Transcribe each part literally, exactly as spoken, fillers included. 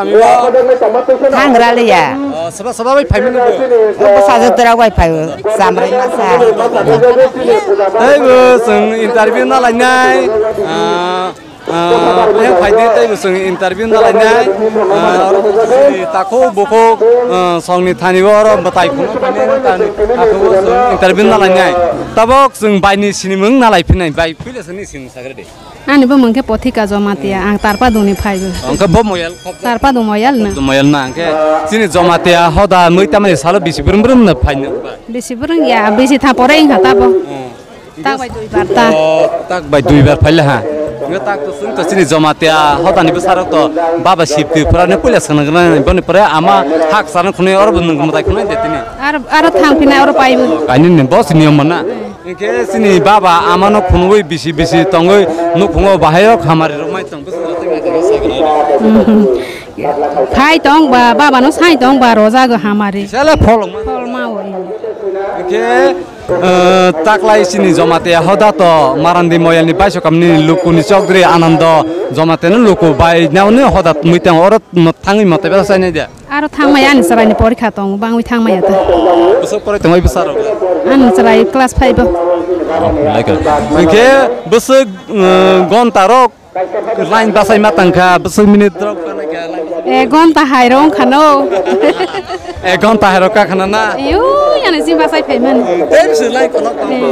kami o? Thangra liya. O, soba soba bai phaimani bo? Bo sajak dora bai phaio. Samrai masa. Tei bo chwng interview na lainai. Ah, ah, yang phaidi tei bo chwng interview na lainai. Ah, oro bo chwng takhuk bukhuk, ah, songni thani bo oro bwtai khulum phainai, takhuk bo chwng interview na lainai. Tabok chwng baini sinimung na lai phinai, bai puila sini sinimung sagradi. Ani bumung khe Pothika Jomatia, ang Tarpadungni phaibo. Hwnkhe bo moyal khobjak? Tarpadung moyal no. Moyal na, hwnkhe chini Jomatia hoda mui tamani salo bisi brum brum no phaino ba? Bisi brum ya, bisi tha pore wngkha tabo. Hmm. Tak bai dui bar ta. O, tak bai dui bar phaile ha. Hwnkhe tak to chwng to chini Jomatia hodani bwsarok to baba sipti pura ne puila swngna gwnang boni pore ama hak sana khunui oro bo nwng mwtai khunui de tini. Ar, aro thang phinai oro paibo. Kainwi ni boss niyom mana. Hmm. Hwnkhe chini baba amano phunugwi bisi bisi tongwi nukhungo bahai rok hamari rok mai tong bwswk rok tei mai tongwi sai gwnang. Mhm. Phai tong ba, baba no sai tong ba, rojago hamari. Sele pholong ma. Pholma o. Hwnkhe, eh, taklai chini Jomatia hoda to Marandi moyal ni baiso kamni luku ni chokdri Anando Jomatia no luku bai nao ni hoda mui tong oro thangwi mote besa sai nai dia. Aro thangmaya ani chwraini porikha tongo, bangwi thangmaya ta. Bwswk poroi tongwi bwsarok? Ani chwrai class five o. Hwnkhe bwswk, uh, gonta rok line bachai ma tangkha, bwswk minute rok kana kha line bachai? Ek gonta hai rok wngkha no. Ek gonta hai rok ka khana na? Yo, yani jin bachai phaimani. Tei bwswk line kolok tongo.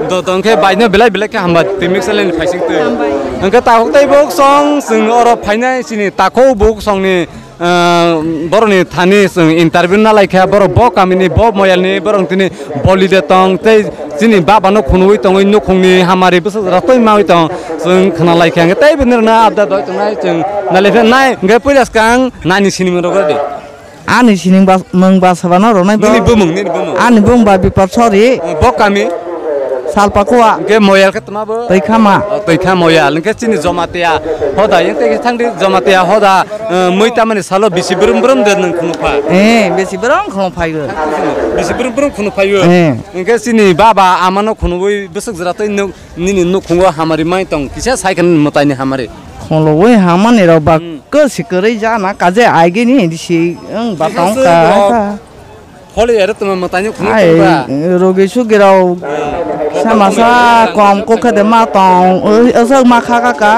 Do tongkhe baino belai belai khe hamba twi mixer line phaising twi. Hambai. Hwnkhe takhuk tei buk song chwng oro phainai chini takhuk buk songni Ah, borokni thani chwng interview na laikha, borok bo kamini, bo moyalni, borok tini boli de tong, tei chini baba no khunui tongwi nukhungni hamari bwswk ratoi maui tong, chwng khna laikha. Hwnkhe tei bini rwna abda doi tongnai chwng nalaikha nai, hwnkhe puila swkang nani sinimung rwgwdi. Ani sining bas-, mung basa bano rwnai bo. Nini bumung, nini bumung. Ani bumung ba Bipar Sori. Bo kami? Salpakua. Hwnkhe moyal khe tma bo? Twi khama. O, twi kha moyal. Hwnkhe chini Jomatia hoda, yang tei thangdi Jomatia hoda, eh, mui tamani salo bisi brum brum de nwng khunu pha? Eh, bisi brum khunu phaigo. Bisi brum brum khunu phaigo? Eh. Hwnkhe chini baba amano khunui bwswk jora tei nuk-, nini nukhungo hamari mai tong, kisa sai khe mwtaini hamari. Khulugwi hamani rok ba Hmm. kwsi kwrwi jana kaje aigini disi wng ba tong Bihasa ka rok ka. Pholi ere tongma mwtaini khuluk Ai, tongba. Rogi sugi rok samasa kom kokhe de ma tong, oi, aswk ma kha ka ka.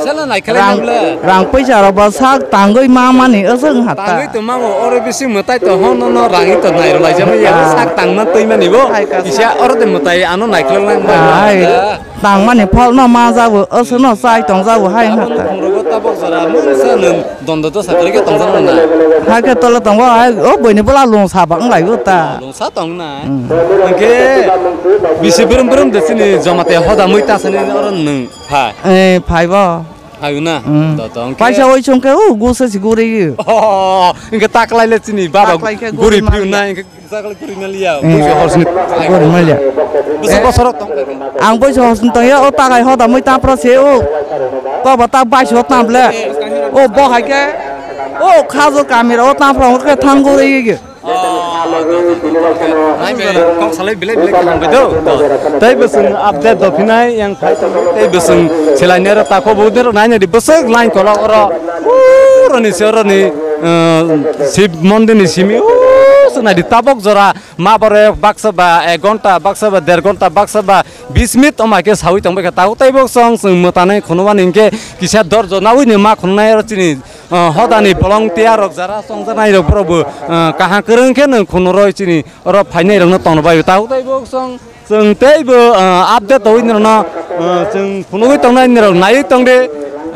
Sala naikhwlai Rang, nang le. Rang poisa rok bo sak tangwi ma mani aswk hata. Tangwi to mango, oro bisi mwtai to hono no rangwi to nairwlai jama ya, Ah. sak tangma twi mani bo. Hai ka Kisa sak. Oro de mwtai ano naikhwlai nang bai Ah, hai. Da. Tangmani pholno ma jago, aswkno chai tong jago hai Abo hata. Nukhung rogo tabok jora mungsa nwng dondo dosa kwrwi khe tong jano na. Hai khe tolo tongo, hai o buini bwla lung saba wng lai o ta. Lungsa tong na. Hmm. Hwnkhe bisi brum brum de chini joma te hoda mui ta sani oro nwng phai. Eh, phai bo. Phai na. Hmm. Do tong khe. Paisa oi chong khe, o gusa si guri. Oh, hwnkhe taklai le chini baba Taklai khe guri guri mali. Phriu na, hwnkhe Sakal kuri na liya, Eh, bujo horsni. Kuri maliya. Bwswk bosoro tong. Ang bujo horsni tong ya, o takai hoda mui tampra se o. Ko ba ta bai so tam le. O bo hai ke. O khajo kamera o tampra o ke thang guri ge. Nai be, kok salai bilai bilai kalang be do. Tai bwswng update do phinai yang phai tong. Tai bwswng selai nero tako bo nero nai nai di bwswk line kolok oro. Uro ni se oro ni, eh, Shiv mondir ni simi. O se nai di tabok jora. Ma borok baksa ba ek ghonta, baksa ba der ghonta, baksa ba bis minute wng bai khe saui tong bai kha. Tabuk tei bok chwng, chwng mwtanai khunubani hinkhe kisa dorjo naui ni ma khununai aro chini, ah, hodani bolong tiya rok jara chongjaknai rok borok bo, ah, kaham kwrwng khe nwng khunuroi chini oro phainai rok no tongno bai. Tabuk tei bok chwng, chwng tei bo, ah, update tongwi nirok no, ah, chwng khunugwi tongnai nirok naiwi tong di.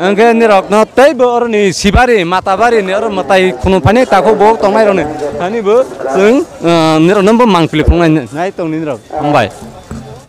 Hwnkhe nirok no tei bo oro ni sibari, matabari ni oro mwtai khunu phainai takhuk bo tongnai rok ni. Hani bo chwng, ah, nirok no bo mangpili phunuknai nai tong di nirok. Hambai.